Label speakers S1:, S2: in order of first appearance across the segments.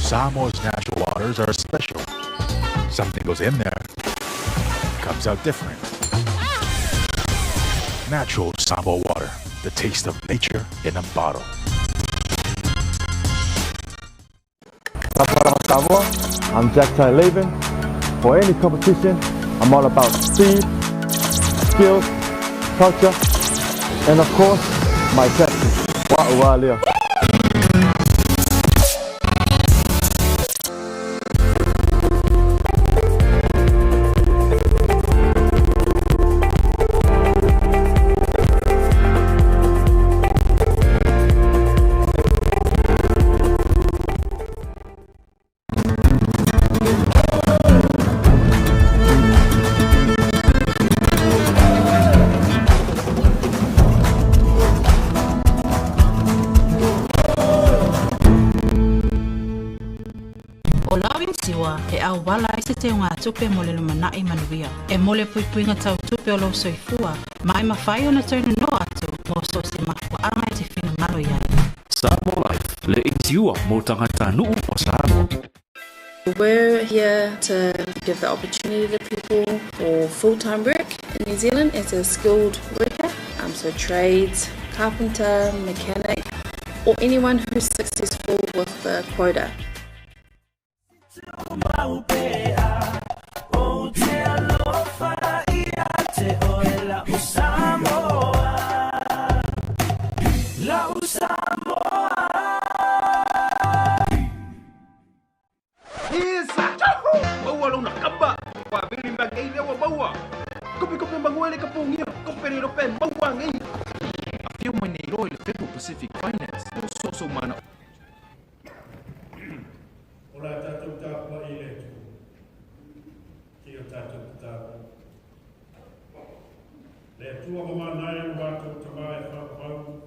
S1: Samoa's natural waters are special. Something goes in there, comes out different. Natural Samoa water, the taste of nature in a bottle.
S2: Samoa, I'm Jack Laiben. For any competition, I'm all about speed, skills, culture, and of course, my captain, Wa'ua Leo.
S3: O lau inisiua e auala ai se teugatupe mo le lumanai manuia. E mo le puipuiga tau tupe o lou soifua, ma e mafai ona toe nonoa atu mo so o se mafuaaga e te finagalo i ai.
S4: Samoa Life, le inisiua mo tagatanuu o Samoa.
S5: We're here to give the opportunity to people for full-time work in New Zealand as a skilled worker, so trades, carpenter, mechanic, or anyone who's successful with the quota.
S6: Maua lona kaba. Wa vili mbangei lewa maua. Kopi kopi manguele ka pongia. Kopi le rope maua ngei.
S7: Afio mai nei roa i le Federal Pacific Finance o soso mana.
S8: O la tatou tapuai i le Atua, i o tatou tatalo. Le Atua mamana e o matou tama e faavavau,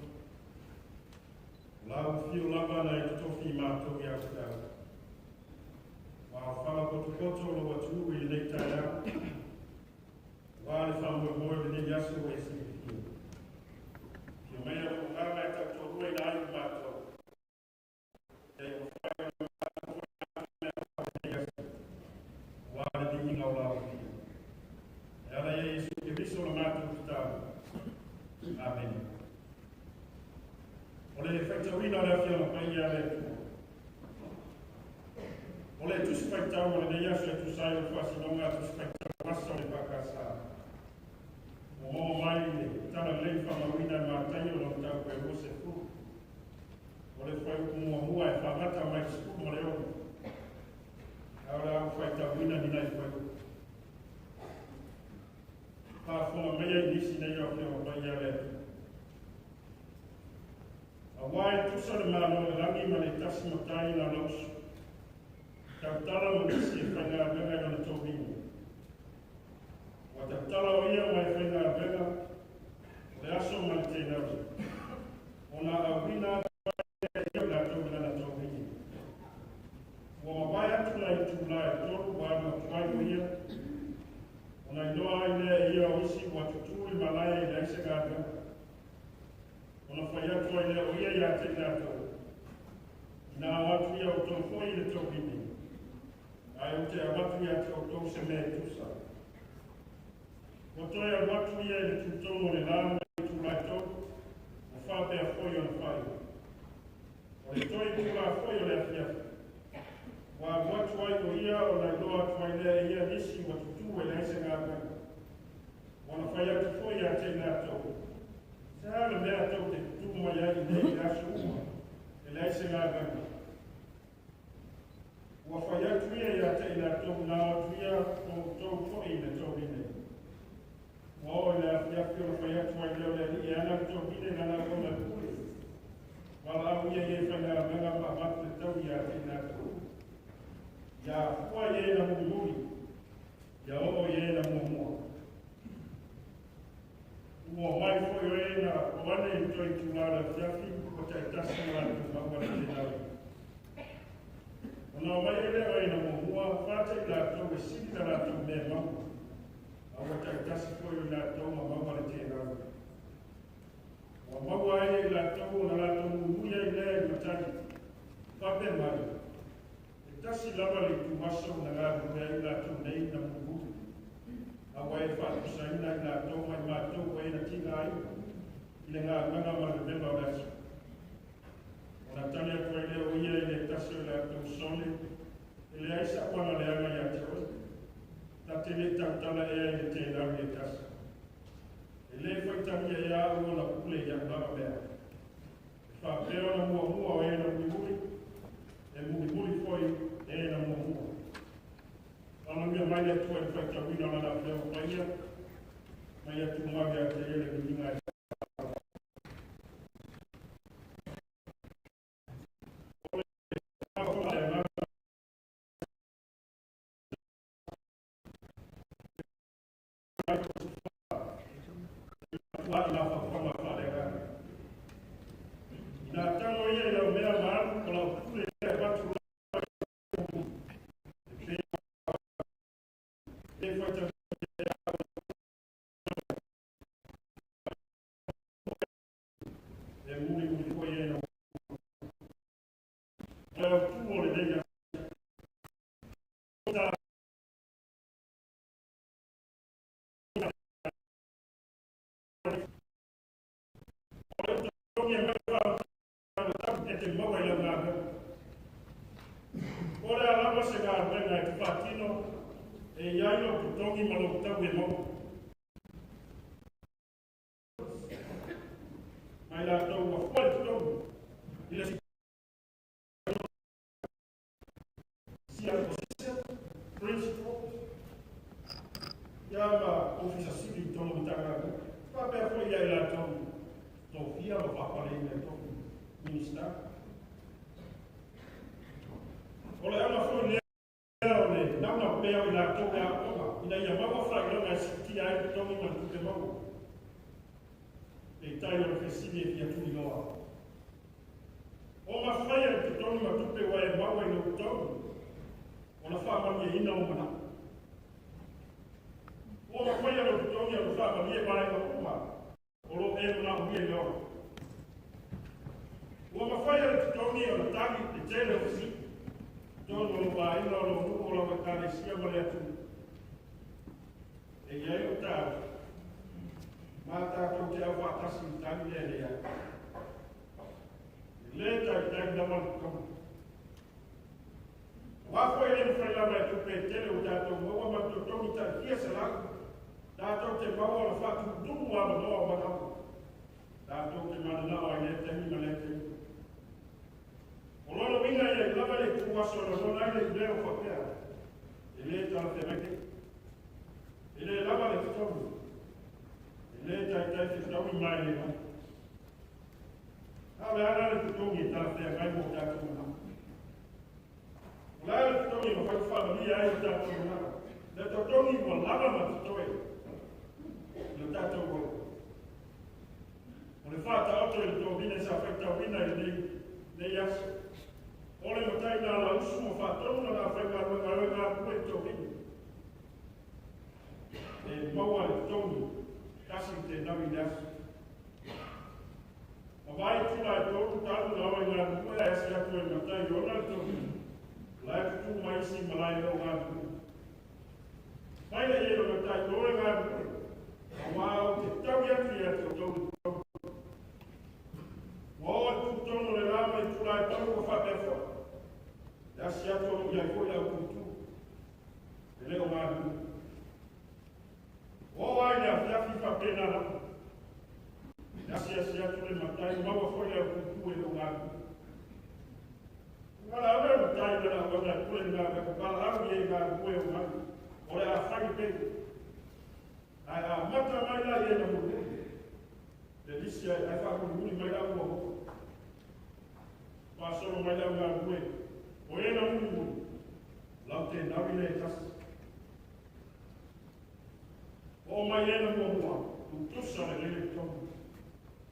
S8: o lau afio lava na e totofi i matou i au feau. Ua aofaga potopoto lou atunuu i lenei taeao, aua le faamoemoe o lenei aso ua e silafia. Afio maia lou agaga e tautoaluaina ai ma matou, ina ia mafai ona matou foai atu mea o lenei aso, aua le viiga o lau afio. E ala ia Iesu Keriso la matou tatalo. Amene. O le faitauina o le Afioga Paia a le Atua. O le Tusi Faitau o lenei aso e tusa ai o le faasinoga a Tusi Faitau Asa o le EFKS. Ua maua mai i le Tala Lelei Faamauina e Mataio lona mataupu e 20. O le fuaiupu muamua e faagata mai le 16. Ae o le a ou faitauina ni nai fuaiupu. Faafofoga maia i nisi nei o Afioga Paia a le Atua. Aua e tusa le Malo o le lagi ma le tasi matai na lausu. Tautala ma nisi e faigaluega i lona tovini. Ua tautala o ia ma e faigaluega o le aso ma le tenauri. Ona auina atu ai ia i latou i lana tovini. Ua mavae atu nai itula e tolu ua alu atu ai o ia, ona iloa ai lea e ia o isi ua tutū i malae e leai se galuega. Ona fai atu ai lea o ia ia te i latou, Inā o atu ia outou foi i le tovini, ae ou te avatu ia te outou se mea e tusa. Ua toe alu atu ia i le tutonu o le la ma le itula e tolu, ua faapea foi ona fai. O le toe itula foi o le afiafi, ua alu atu ai o ia ona iloa atu ai lea e ia nisi ua tutū e leai se galuega. Ua ona fai atu foi ia te i latou, Se a le mea tou te tutū mai ai i nei i le aso uma, e leai se galuega? Ua fai atu ia ia te i latou, na o atu ia o outou foi i le tovine. Ua oo i le afiafi ona fai atu ai lea o le alii e ana le tovine i lana auauna e pule. Valaau ia i e faigaluega ma avatu le taui ia te i latou. Ia afua i e na mulimuli, ia oo i e na muamua. Ua mai foi o e na o ane i toe itula o le afiafi ua taitasi ma latou maua le tenari. Ona omai ai lea o e na muamua, fata i latou e sili la latou mea e maua, a ua taitasi foi o i latou ma maua le tenari. Ua maua ai e i latou ona latou muimui ai lea i le matagi, faapea mai, Tasi lava le ituaso na galulue ai i latou nei na mulimuli, a ua e faatusaina i latou ma i matou ua e na tigaina i le galuega ma le vevela o le aso. Ona tali atu ai lea o ia i le tasi o i latou, Sole, e leai sa'u agaleaga iā te oe. Ta te lē tautala ea i le telau i le tasi? E lē faitalia ea a'u ona pule ia'u lava mea? E faapea ona muamua o e na mulimuli, e mulimuli foi e na muamua. Faamanuia mai le Atua i le faitauina o Lana Afioga Paia, ma ia tumau ia te Ia le viiga e. Ina tago ia i lau mea ma alu, o lau pule lea e avatu e faitalia e mulimuli foi e na o le autū o lenei aso. E te maua i lau galuega. O le a lava se galuega e te faatino, e i ai lou totogi ma lou taui e maua. Mai latou ua fua le totogi i le assistant principal ia ma ofisa sili i tonu o Matagaluega. Faapea foi ia i latou tofia ma faapaleina i tofi Minista. O le auga foi lea o le naunau pea o i latou e aooga ina ia maua faailoga e siitia ai totogi ma le tupe maua. Peitai o le fesili e fia tuliloa. O mafai e le totogi ma tupe ua e maua i lou totogi ona faamalieina ou manao. Ua mafai e lou totogi ona faamalie vaega uma o lo o e manaomia i le ola. Ua mafai e le totogi ona tali le tele o fesili totonu o lou aiga, o lou nuu, o lau ekalesia ma le atunuu. E i ai lou taofi, ma tatou te aufaatasi i le tali lea e leai. E lē taitai lava le totogi. Aua foi e le mafai lava e tupe e tele ua tatou maua ma le totogi tai fia selau tatou te maua ona faatumutumu avanoa o manaoga tatou te mananao ai lea taimi ma lea taimi. O lona uiga ia i lava le ituaso e lagona ai le leo faapea, e lē talafeagai nei. E lē lava le totogi. E lē taitai fetaui ma e le mai. A o le a la le totogi e talafeagai mo tatou manao? O le a le totogi e mafai ona faamalie ai o tatou manao? Le totogi ua lava ma totoe i lo tatou ola. O le faataoto i le tovine sa faitauina i lenei aso. O le matai na lausu ma faatonu lana aufaigaluega e o e galulue i le tovine. E maua le totogi tasi i tenawi i le aso. Ma vaai tula e tolu talu na o e galulue ae asi atu e le matai ona le tovine. O la e tutū mai isi malae e o galulue. Mai le i e le matai o e galulue. Aua ou te taui atu ia te outou le totogi. Ua oo i le tutonu o le la ma itula e tolu ua faapea foi. E asi atu o lo o i ai foi le au tutu. E le o galulue. Ua oo lava i le afiafi faapena lava. E asiasi atu le matai, maua foi le au tutu e le o galulue. Valaau lea o le matai i lana auauna e pule i le galuega, valaau ia i galulue o mai, o le a fai le pelu. Ae amata mai la i e na mulimuli. Le lisi ae faamulimuli mai la au muamua. Faasolo mai le au galulue, o e na mulimuli, lau te nawi le e tasi. Oo mai e na muamua, tutusa lelei le totogi,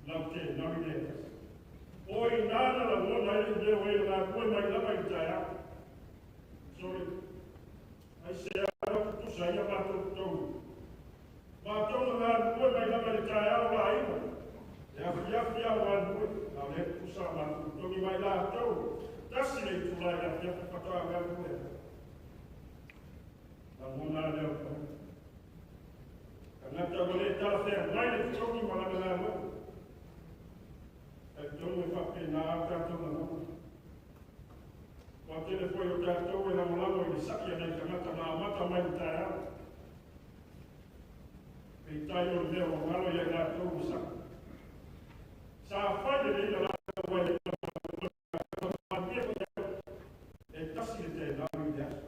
S8: lau te nawi le e tasi. O i nā na lagona ai le leo e galulue mai lava i le taeao. Sorry. Aisea ua tutusa ai a matou totogi? Matou na galulue mai lava i le taeao laina. E afiafi a o galulue, a o lea tutusa a matou totogi mai latou. Tasi le itulā i le afiafi faatoa galulue ai. Lagona lea o le tagata. Tagata ua le talafeagai le totogi ma lana galuega. Talitonu e faapena a tatou lagona. Toatele foi o tatou e lagolago i le sa'i a nai tagata na amata mai i le taeao. Peitai o le mea ua galo ia i latou ua sa'i. Sa fai lelei le latou aiaiga ma e tasi le tenaru i le aso.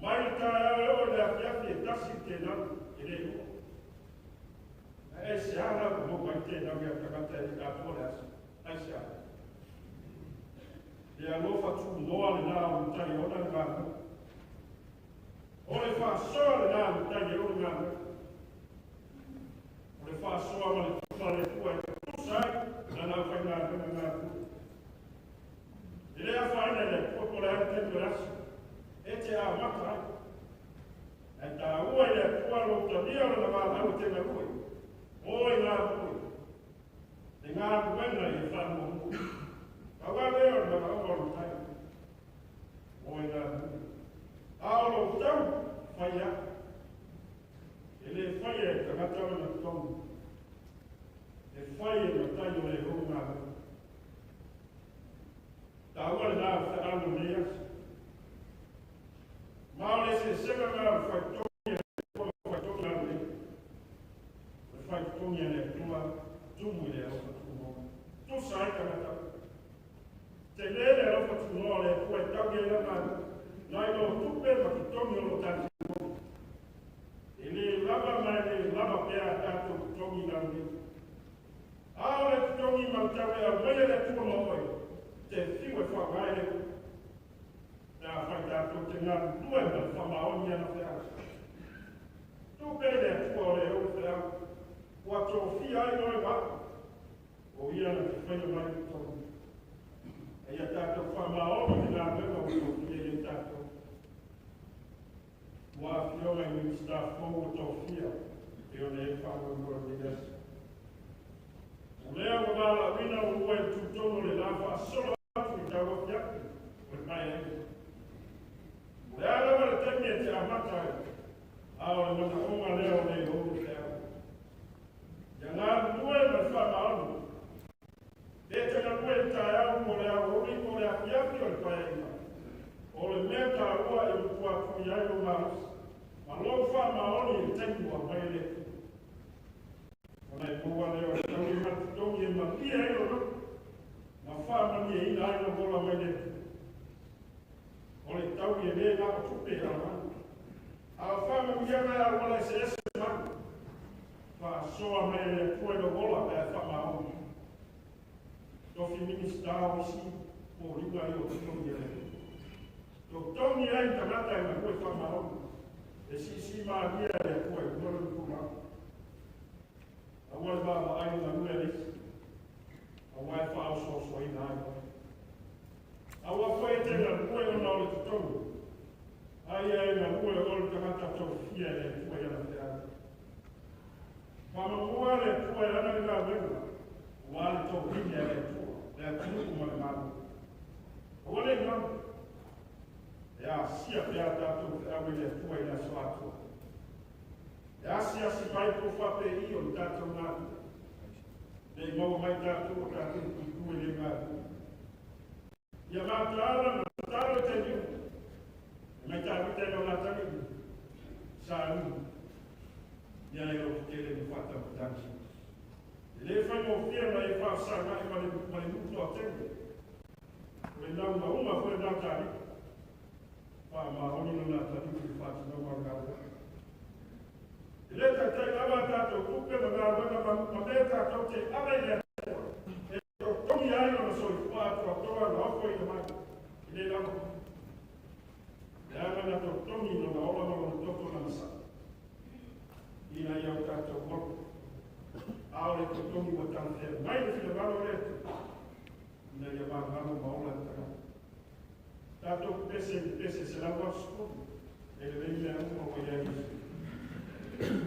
S8: Mai le taeao e oo i le afiafi e tasi le tenaru e le lua. Ae aisea la ua maua ai tenaru ia tagata e le atoa le aso? Aisea? Le alofa tunoa lena o le tai e ona le galuega. O le faasoa lena a le tai e ona le galuega. O le faasoa ma le tufa a le Atua e tutusa ai lana aufaigaluega galulue. E le afaina i le Atua po o le a le taimi o le aso e te amata ai. Ae taua i le Atua lou talia o lana valaau e te galue, o e galulue. Le galuega ia faamuamua. Pau lava lea o le manaoga o le matai. O e galulue. A o lou tau, fai au. E le faia e tagata lona totogi. E fai e matai o le ou galuega. Taua lena o feau o lenei aso. Ma o le eseesega lena o le faitotogi a le Atua ma le faitotogi a le O le faitotogi a le Atua tumu i le alofa tunoa. Tusa ai tagata uma. Tele le alofa tunoa o le Atua e taui ai lana alii, nai lo tupe ma totogi o lo tatou motu. E le lava ma e le lava pea a tatou totogi i lalolagi. A o le totogi ma le tau e aumai e le Atua ma oe, te fiu e faaaoga ai le upu. Pe afai tatou te galulue ma le faamaoni i ana feau. Tupe i le Atua o le ou feau, ua tofia ai oe ma au, o ia na te faia mai le totogi. Eia tatou faamaoni i le galuega ua tofia i ai tatou. Ua afioga i Minisita fou ua tofia e ona i ai le faamoemoe o lenei aso. O lea ua valaauina oulua i le tutonu o le la faasolo atu i tauafiafi o le Paeaiga. O le a lava le taimi e te amata ai, a o le manaoga lea o le ou le feau. Ia galulue ma le faamaoni. E te galue i le taeao po o le aoauli po o le afiafi o le Paeaiga. O le mea taua e matua tui ai lou malosi ma lou faamaoni i le taimi ua aumai e le Atua. Ona e maua lea o le taui ma le totogi e malie ai lou loto ma faamalieina ai lou ola mai le Atua. O le taui e le na o tupe e ala mai. A o faamanuiaga e auala eseese mai. Faasoa mai e le Atua i lou ola pe a e faamaoni. Tofi Minisita o isi foliga ia o totogi e le Atua. Totogi ai tagata e galue faamaoni. E siisii malie a le Atua i luga o lona tulaga. Aua le vaavaai i le galue a le isi, aua e faaosoaosoaina ai oe. Aua foi e te galue ona o le totogi, a ia e galue o le tagata tofia e le Atua i ana feau. Faamamua le Atua e ana le galuega, aua le tohine a le Atua, le atunuu ma le Malo. Aua ne i galo, e asia pea a tatou feau e le Atua i le aso atoa. E asiasi mai po o faapei o le tatou galue. Ne i maua mai tatou o tatou puipui e le galue. Ia mataala ma tatalo i taimi uma. E mai Tavita i lona atalii, Saulu, ia e lototele ma faataumatagi. E le faigofie ona e faafesagai ma le ma le nuu toatele. O le naunauga foi lena Tavita. Faamaoni lona atalii i le faatinoga o le galuega. E le taitai lava a tatou tupe ma galuega ma, ma mea tatou te ave i le Atua e totogi ai lona soifua atoatoa na ofoina mai. E le lava. Leaga na totogi lona ola ma lona toto lana saʻi ina ia o tatou ola. A o le totogi ua talafeagai le finagalo o le Atua ina ia vagalo ma ola le tagata. Tatou pepese i le pese 180, e lelei mea uma ua i ai Iesu.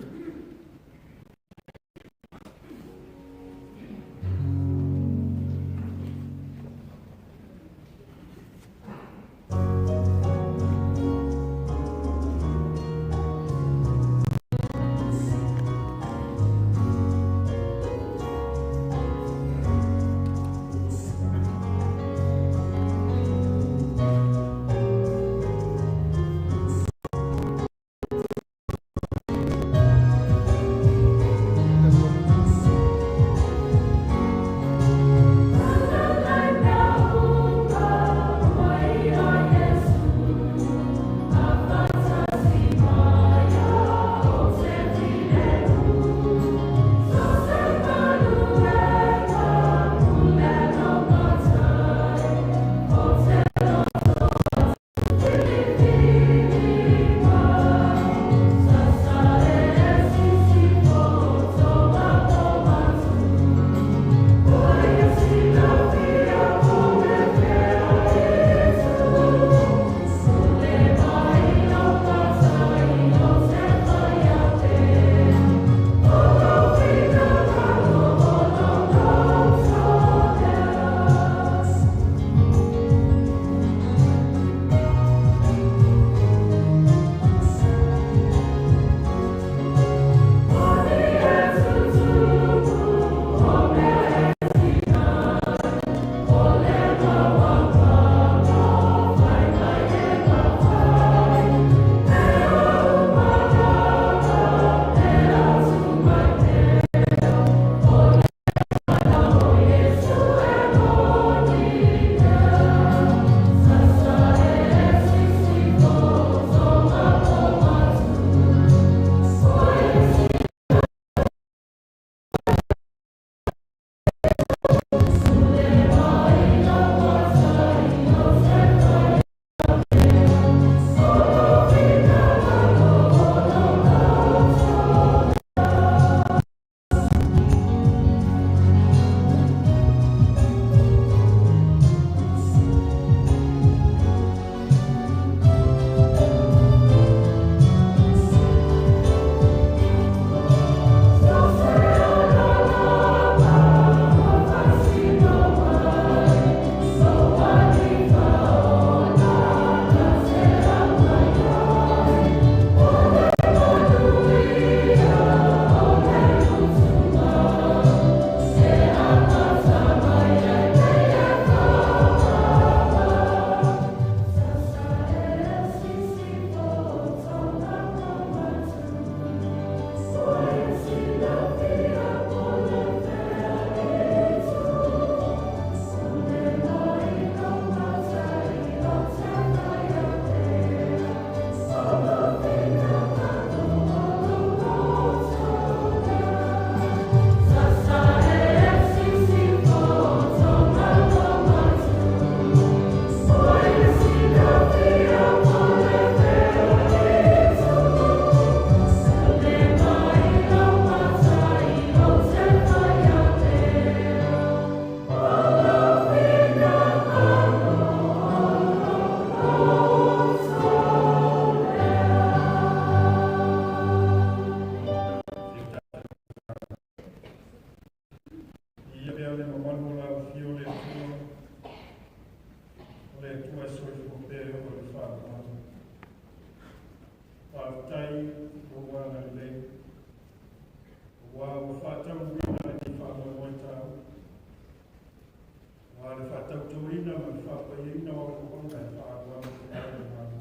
S8: faapaieina o auauna e faaauau feau le Malo.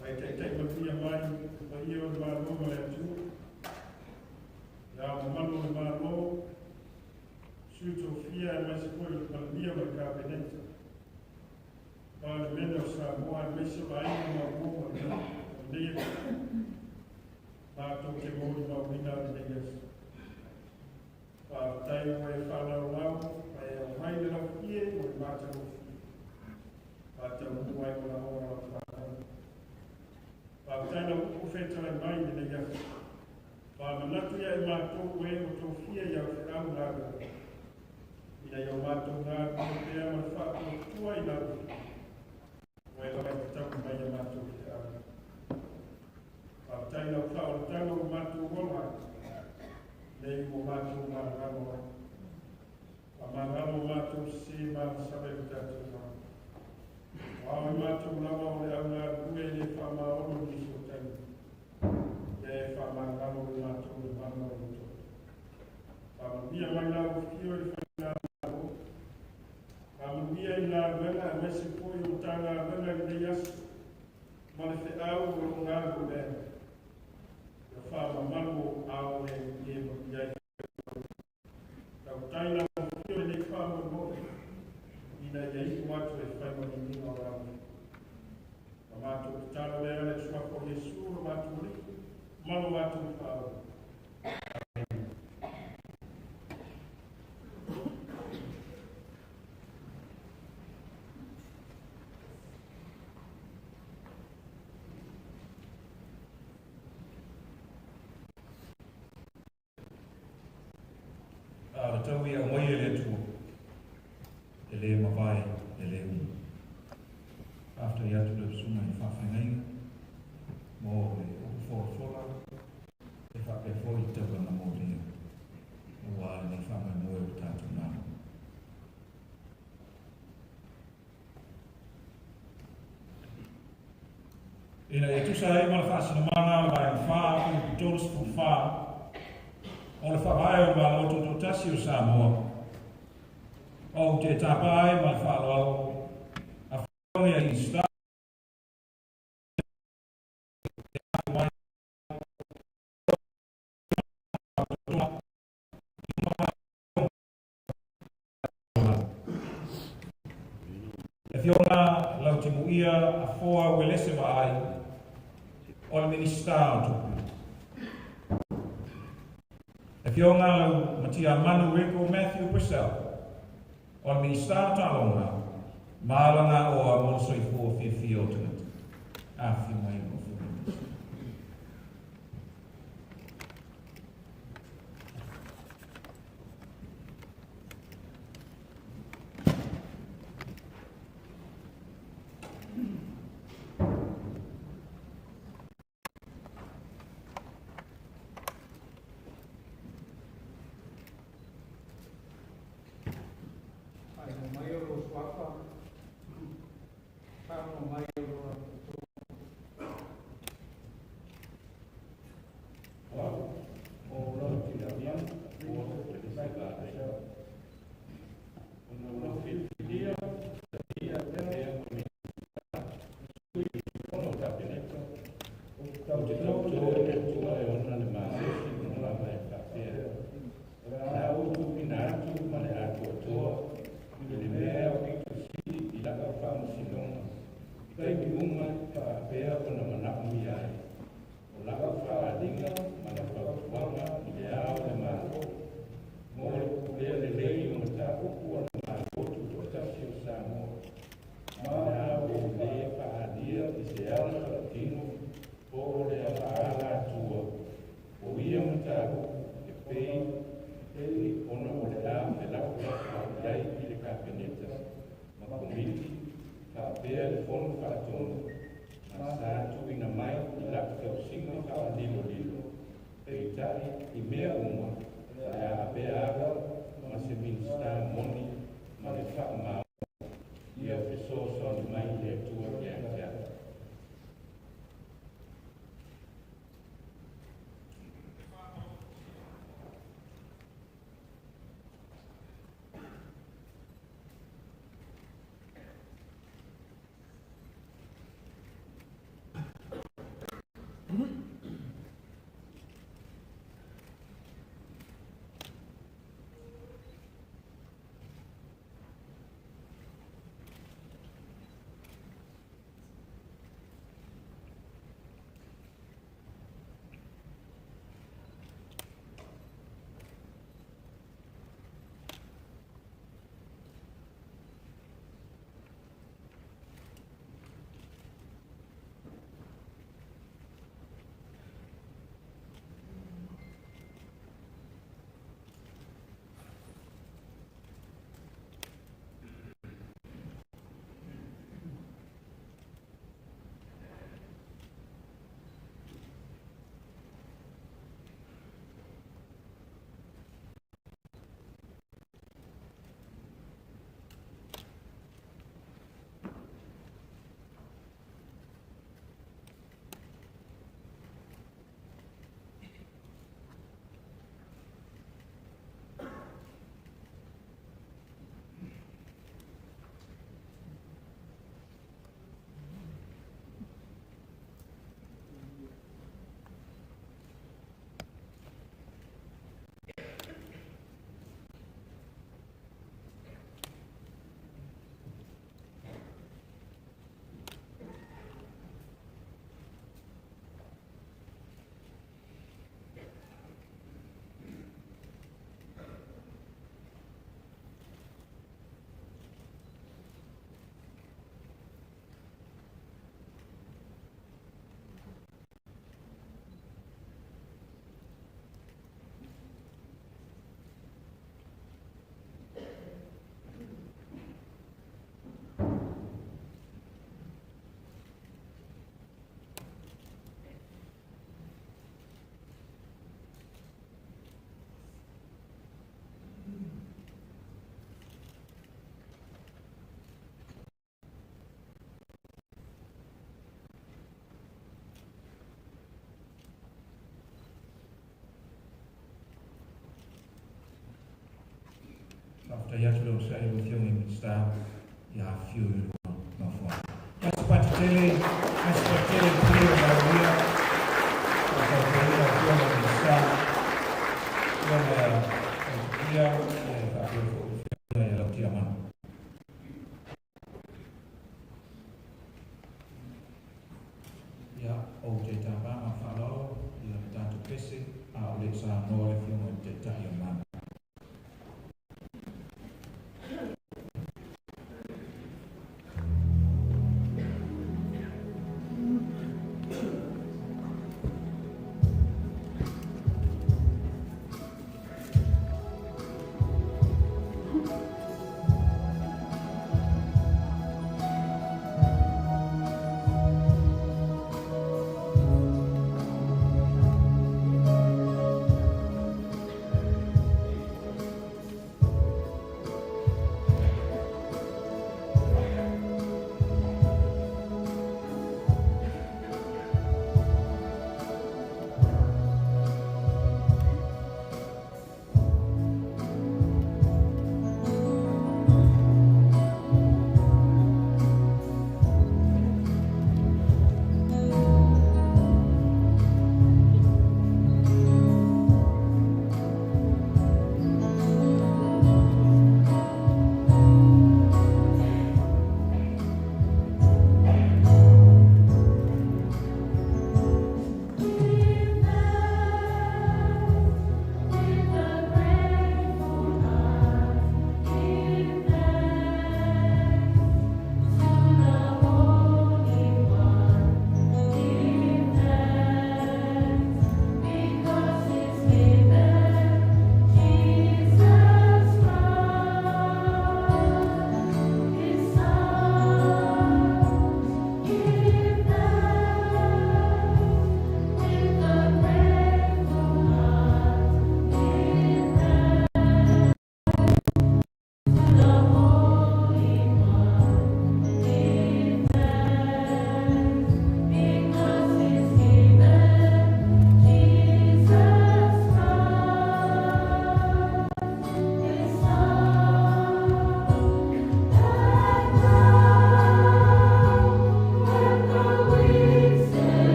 S8: Ma e taitai manuia mai le paia o le Malo ma le atunuu, le Ao Mamalu o le Malo, Sui Tofia aemaise foi o le Palemia ma le Kapeneta, Palemene o Samoa aemaise o aiga ma uo ma lenei atunuu, matou te molimauina lenei aso. Faafetai ua e faalaolao ma e aumai le laufie mo le matagofie. Faataunuu ai manaoga o lau fanau. Faafetai lau upu fetalai mai i lenei aso. Faamanatu ia i matou o e ua tofia i au feau galuega. Ina ia o matou galulue pea ma le faatuatua i lau ua e lavai mai ia matou feau. Faafetai lau faaolataga ua matou ola ai, nei ua matou magalo ai. Faamagalo matou sese ma agasala i lo tatou va. O ao i matou lava o le au galulue e le faamaono i nisi o taimi. Ia e faamagalo i matou le mana o le toto. Faamanuia mai lau afio i le faigamalo. Faamanuia i galuega aemaise foi o Matagaluega i lenei aso ma le feau o lo o galulue ai. Ia faamamalu o ao e e manuia ai. Tautai lau afio i lenei faamoemoe ina ia iu atu e fai ma viiga o lau. Ma matou tatalo lea le suafa o Iesu lo matou Alii ma lo matou Faaola. Amen.
S9: A le tau ia mai e le Atua, e le mavae, e le umi. Faafetai atu lau susuga i le faafeagaiga mo le upu folafola e faapea foi le taulaga molia aua lenei faamoemoe o le tatou Malo. Ina ia tusa ai ma le faasilamaga o le Vaega 4, Ulupu 34 o le Faavae o le Malo Tutoatasi o Samoa, ou te tapa ai ma le faaaloalo Afioga i Minista mai Le Afioga Lautimuia Afoa Uelese Vaai o le Minisita o Tupe. Le Afioga Laumatiamanu Rico Matthew Purcell o le Minisita o Taaloga ma Alagaoa mo le Soifua Fiafia o Tagata. Afifio mai lau Afioga i le Minisita.
S10: Faailoa mai o lou suafa, faailoa mai o lou
S9: Taimi uma faapea ona manaomia ai o lau faaaliga ma lau fautuaga i Le Ao o le Malo mo le pulea lelei o mataupu a le Malo Tutoatasi o Samoa, ma o le a ou lē faaalia i se ala tautino po o le faaalatua o ia mataupu e pei ona o le a felafolafoai ai i le Kapeneta ma Komiti faapea le Fono Faatonu ma sa tuuina mai i lau tausiga faalilolilo. Peitai, i mea uma, o le a avea au ma se Minisita moni ma le faamaoni, ia fesoasoani mai le Atua ia te au. Faafetai atu le onosai i lau Afioga i le Minisita ia afifio i lua nofoaga. Gasepati tele, gasepati tele i le tele o manuia, faafaafetaiga Afioga i le Minisita, Afioga ia Tautikia, ia e faapea foi le Afioga ia Lautiamanu. Ia, ou te tapa ma le faaaloalo ia le tatou pese a o le i saunoa le Afioga i le Taitai o le Malo.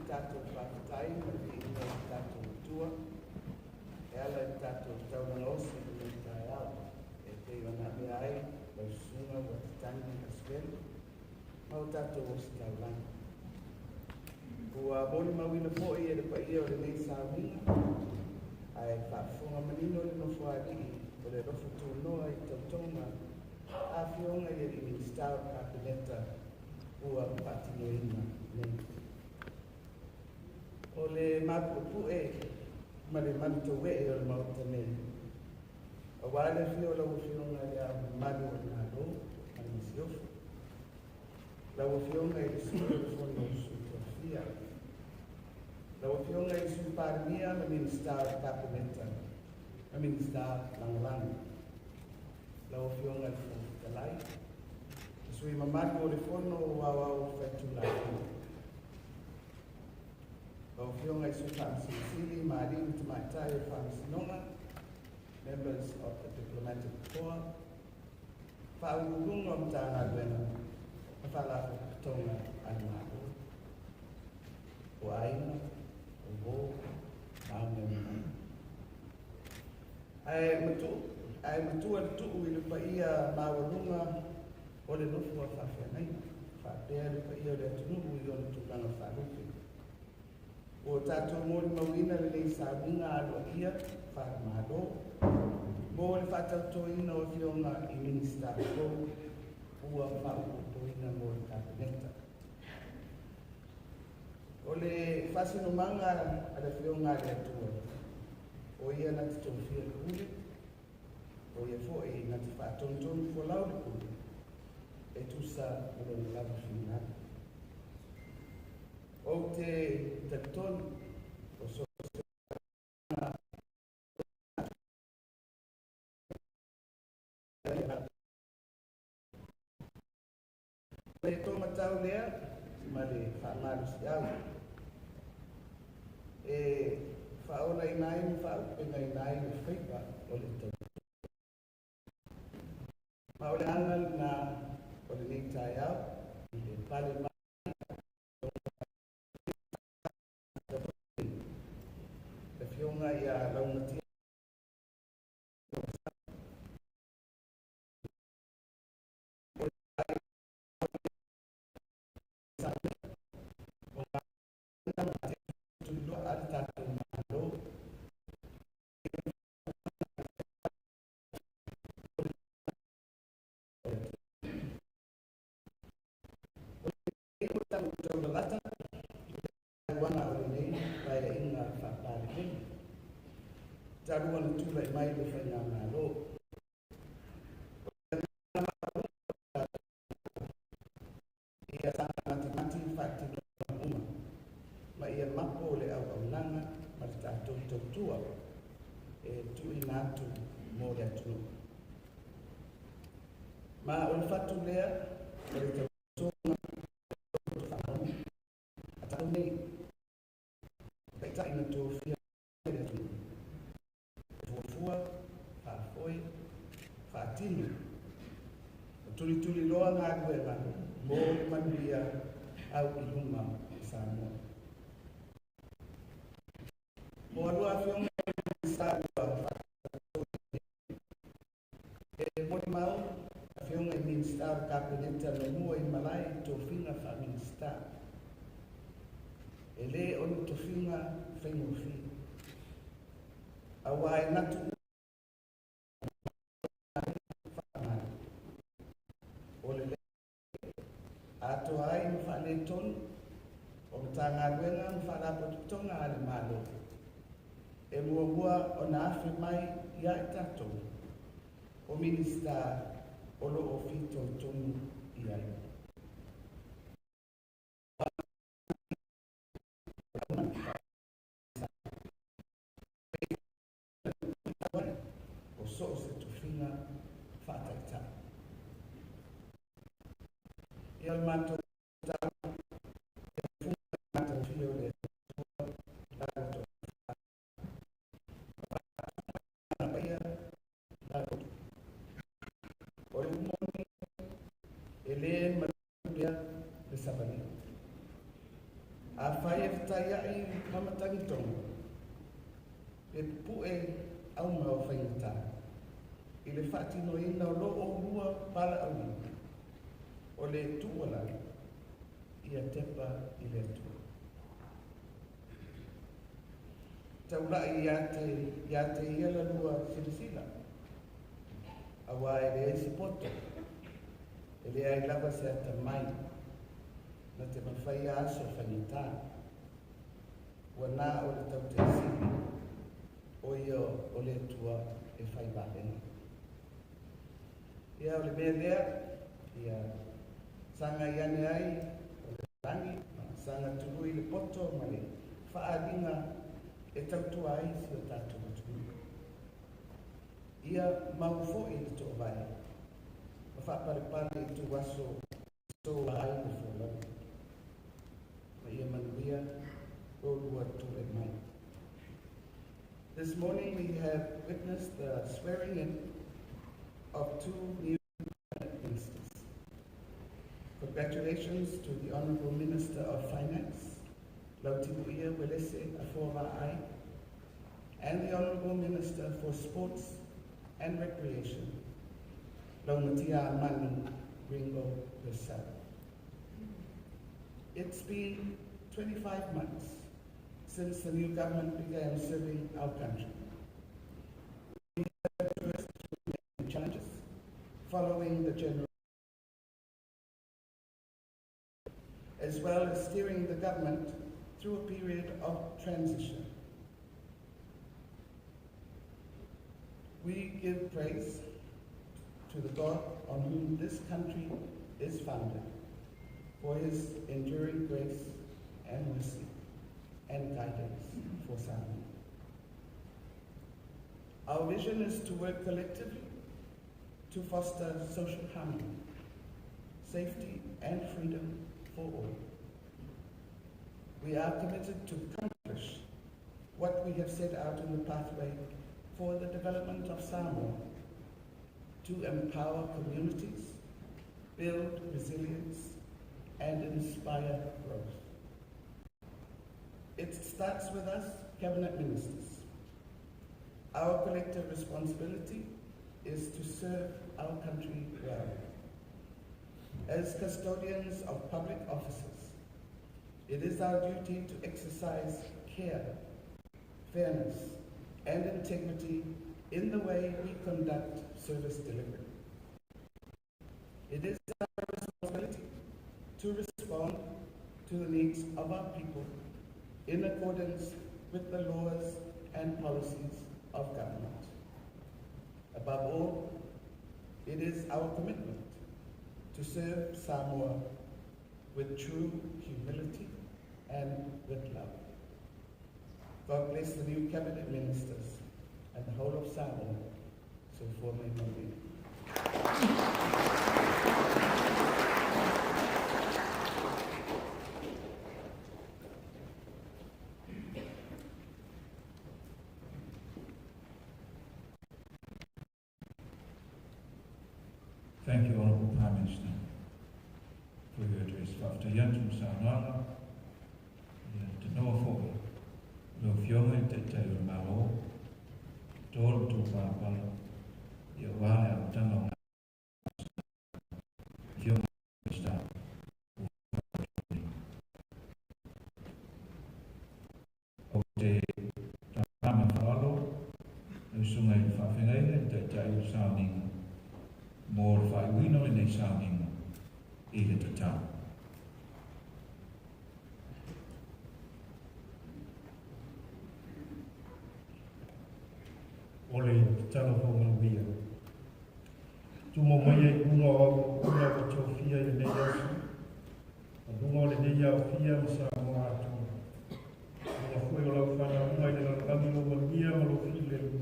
S11: Tatou faafetai ma le viiga i le tatou Atua e ala i le tatou taulaga osi i lenei taeao e pei ona avea ai lau susuga Uatitagi Aswell ma o tatou ositaulaga. Ua molimauina foi e le paia o lenei sauniga ae faafofoga manino le Nofoalii o le alofa tunoa i tautoga a afioga i alii Minisita o le Kapeneta ua faatinoina nei. O le mapuepue ma le manutauee o le Maota nei, aua le afio o lau Afioga i Le Ao Mamalu o le Malo ma le Masiofo, lau Afioga i le Sui o le Fono a Sui Tofia, lau Afioga i le Sui Palemia ma Minisita o le Kapeneta ma Minisita Lagolago, lau Afioga i le Fofoga Fetalai, le sui mamalu o le Fono Aoao Faitulafono, lau Afioga i Sui Faamasino Sili ma alii ma tamaitai o le Faamasinoga, members of the Diplomatic Corps, Faauluuluga o Matagaluega ma Faalapotopotoga a le Malo, o aiga, o uo ma aumeamamalu. Ae matua le tuu i le paia maualuga o le nofo a faafeagaiga, faapea le paia o le atunuu i ona tulaga faalupe. Ua tatou molimauina lenei sauniga aloaia faale-Malo mo le faatautoina o afioga i Minisita fou ua faaopoopoina mo le Kapeneta. O le faasinomaga a le Afioga a le Atua, o ia na te tofia le pule, o ia foi na te faatonutonu folau le pule, e tusa ma lona lava finagalo. Ou te talitonu o so le tōmatau lea ma le faamalosiau e faaolaina ai ma faaaupegaina ai le faiva o le tautua. Ma o le agaga lena o lenei taeao i le pale mai le Afioga ia Laumatia tuliloa a le tatou Malo. O le taulalata uaga o lenei paeaiga faa-Palemene talu ona tulai mai le faigamalo. Ia matimati faatinoga uma ma ia mapo le auaunaga ma le tatou tautua e tuuina atu mo le atunuu. Ma o le fatu lea o le tautoga a tatou nei, taitai na tofia le atunuu, e fuafua, faafoe, faatino, ma tulituliloa galuega mo le manuia au i luma o Samoa. Mo alua afioga i Minisita ua e molimau afioga i Minisita o le Kapeneta na mua i malae i tofiga faa-Minisita. E le o ni tofiga faigofie. Aua e natu faamalo. O le atoa ai ma faaletonu o Matagaluega ma Faalapotopotoga a le Malo e muamua ona afe mai ia i tatou o Minisita o lo o fitoitonu i ai. O so o se tofiga faataitai. Ia o le matou tau e funga matagofie o le Atua la outou paia la outou. O le upu moni e le malupea le savaliga. Afai e fetaia'i ma matagitoga, e pupu'e auga o faigata i le faatinoina o lo oulua valaauina. O le tuualalo, ia tepa i le Atua. Taula'i ia te ia la lua silasila, auā e leai se poto, e leai lava se atamai, na te mafaia aso faigata. Ua na o le Tautaisili, o ia o le Atua e fai vaega. Ia o le mea lea, ia sagai ane ai o le lagi, ma saga tului le poto ma le faaaliga e tautua ai si o tatou atunuu. Ia mau fo'i le toovae, ma faapalepale ituaso soa ai le folauga. Ma ia manuia lo lua tulai mai. This morning we have witnessed the swearing in of two new ministers. Congratulations to the Honorable Minister of Finance, Lautimuia Uelese Afoa Va'ai, and the Honorable Minister for Sports and Recreation, Laumatia Manu Ringo Purcell. It's been 25 months since the new government began serving our country. We have addressed many challenges following the general, as well as steering the government through a period of transition. We give praise to the God on whom this country is founded, for his enduring grace and mercy and guidance for Samoa. Our vision is to work collectively to foster social harmony, safety, and freedom for all. We are committed to accomplish what we have set out in the pathway for the development of Samoa, to empower communities, build resilience, and inspire growth. It starts with us, Cabinet Ministers. Our collective responsibility is to serve our country well. As custodians of public offices, it is our duty to exercise care, fairness, and integrity in the way we conduct service delivery. It is our responsibility to respond to the needs of our people in accordance with the laws and policies of government. Above all, it is our commitment to serve Samoa with true humility and with love. God bless the new cabinet ministers and the whole of Samoa. Soifua ma ia manuia.
S9: Thank you, Honourable Prime Minister, for your address. Faafetai atu mo saunoaga, ia te noa fo'i, lau Afioga i le Taitai o le Malo, to le tou palapala, ia aua le amataga o Afioga Minisita ua nei. Ou te tapa ma faaaloalo lau Susuga i le Faafeagaiga i le Taitai o le Sauniga mo le faaiuina o lenei sauniga i le tatau.
S8: O le tatalo faamanuia. Tumau maia i luga o au auauna ua tofia i lenei aso, ma luga o lenei aofia ma Samoa atoa. Luga foi o lau fanauga i le lalolagi lou manuia ma lou filemu,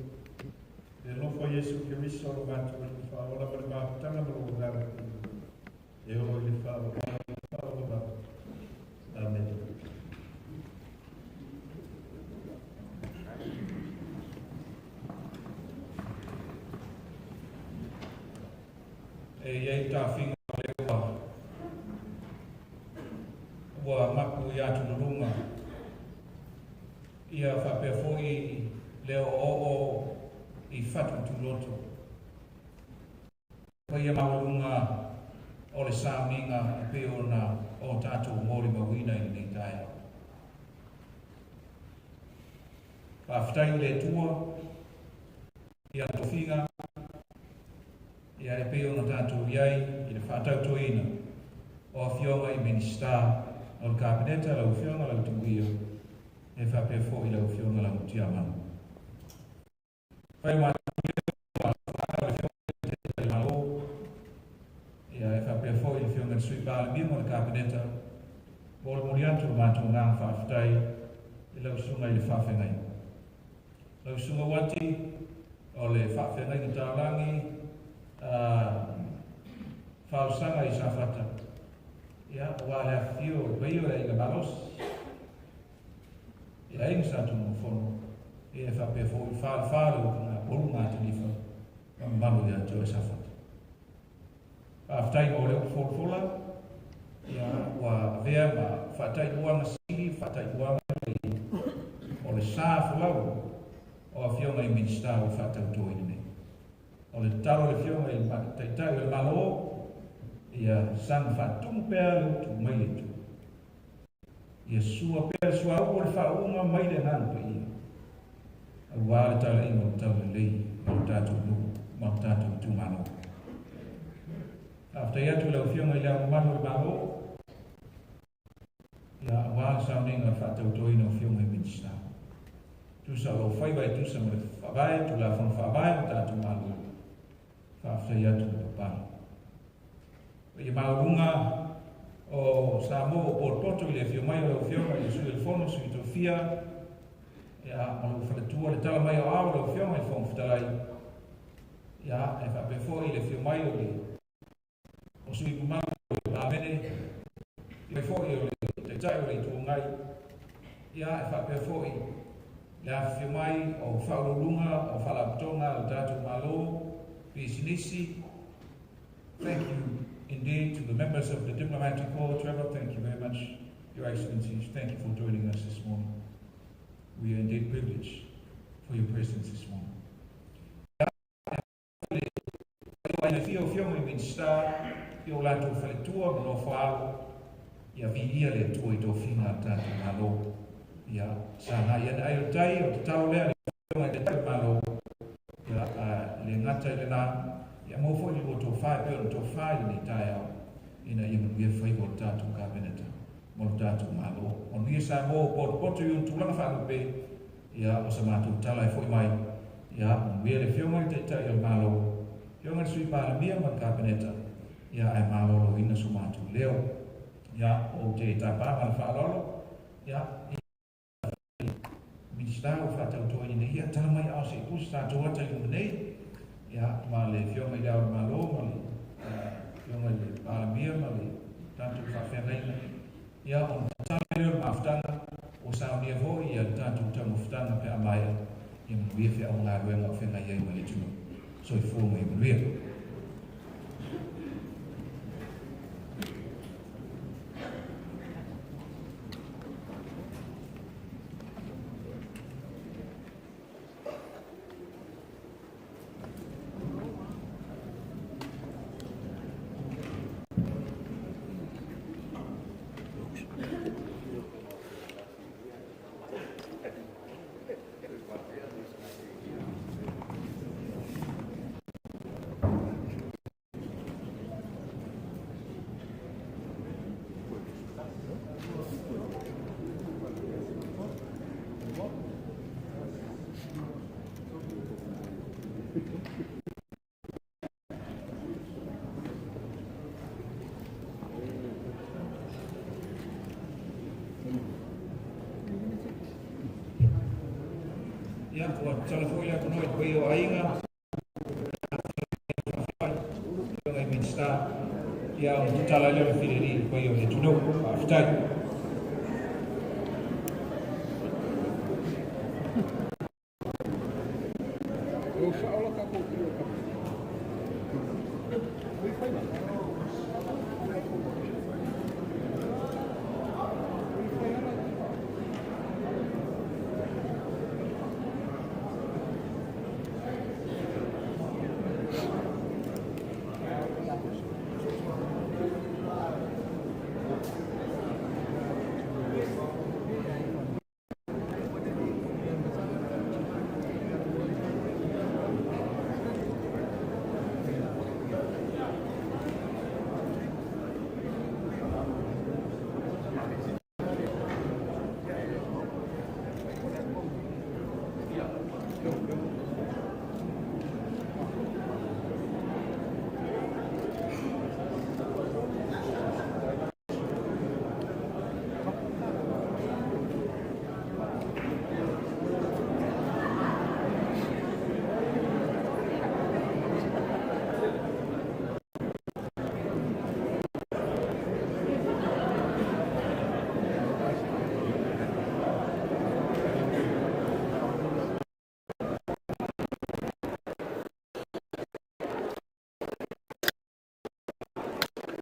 S8: le alofa o Iesu Keriso lo matou Alii Faaola ma le mafutaga ma lou Agaga Paia, e oo i le faavavau i le faavavau. Amene.
S9: E i ai tafiga o lea ua mapu i atululuga luga. Ia faapea foi le oooo i fatu tuloto. Paia maualuga o le sauniga e pei ona o tatou molimauina i lenei taeao. Faafetai i le Atua i ana tofiga ia e pei ona tatou i ai i le faatautoina o afioga i Minisita o le Kapeneta, lau Afioga Lautimuia, e faapea foi lau Afioga Laumutiamanu. Fai o matou leo o le Afioga i le Taitai o le Malo, ia e faapea foi le Afioga i le Sui Palemia ma le Kapeneta, molimoli atu le matou agaga faafetai i lau susuga i le faafeagaiga. Lau susuga Uati, o le faafeagaiga taulagi fausaga i Safata, ia, aua le afifio o le paia o le Aiga Malosi, e aiga sa Tunumafono, ia e faapea foi falefa le utuga polu Gatanifa ma mamalu ia te oe Safata. Faafetai mo le upu folafola, ia ua avea ma faataipuaga sili, faataipuaga lelei o le sa folau o afioga i Minisita ua faatautoina nei. O le tatalo a le Afioga i le Taitai o le Malo, ia saga faatumu pea le utu mai le Atua. Ia sua pea le suauu o le faauuga mai le Agaga Paia, aua le talaiga o le taulelei o le tatou nuu ma le tatou itumalo. Faafetai atu i lau Afioga i Le Ao Mamalu o le Malo, ia, aua le sauniga o le faatautoina o Afioga i Minisita. Tusa o lou faiva e tusa ma le Faavae, Tulafono Faavae o le tatou Malo. Faafetai atu le papala. Paia maualuga o Samoa ua potopoto i le afio mai o lau Afioga i le Sui o le Fono, Sui Tofia, ia, ma lou faletua, le tala mai o ao lau Afioga i le Fofoga Fetalai, ia, e faapea foi le afio mai o le o sui mamalu o le Palemene, mai foi o le Taitai o le Itu Agai, ia, e faapea foi le afifio mai o faauluuluga o faalapotopotoga a le tatou Malo, pisinisi. Thank you indeed to the members of the Diplomatic Corps. Trevor, thank you very much. Your Excellencies, thank you for joining us this morning. We are indeed privileged for your presence this morning. Le fia o Afioga i Minisita i o latou faletua ma nofoaalo, ia viia le Atua i tofiga a le tatou Malo. Ia sagai ane ai o tai, o tatalo lea le Afioga i le Taitai o le Malo, ia le gata i lena, ia maua foi le lua tofa e pei ona tofa i lenei taeao, ina ia manuia faiva o le tatou Kapeneta ma lo tatou Malo. Manuia Samoa ua potopoto i ona tulaga faalupe, Ia, o sa matou tala e foi mai, ia, manuia le Afioga i le Taitai o le Malo, Afioga i le Sui Palemia ma le Kapeneta, ia, ae maloloina so matou leo. Ia, ou te tapa ma le faaaloalo, ia, i Minisita ua faatautoina nei, ia, tala mai a o se i pusi tatou ata i luma nei, ia, ma le Afioga i Le Ao o le Malo ma le Afioga i le Palemia ma le tatou faafeagaiga. Ia, ona tatala ai lea o le mafutaga, ua saunia foi ia le tatou taumafataga pe a maea, ia manuia feau galuega o feagai ai ma le atunuu. Soifua ma ia manuia. Ia, ua tatala foi le avanoa i le paia o aiga, Afioga i Minisita, ia ona tatala ai lea o le fileli i le paia o le atunuu. Faafetai.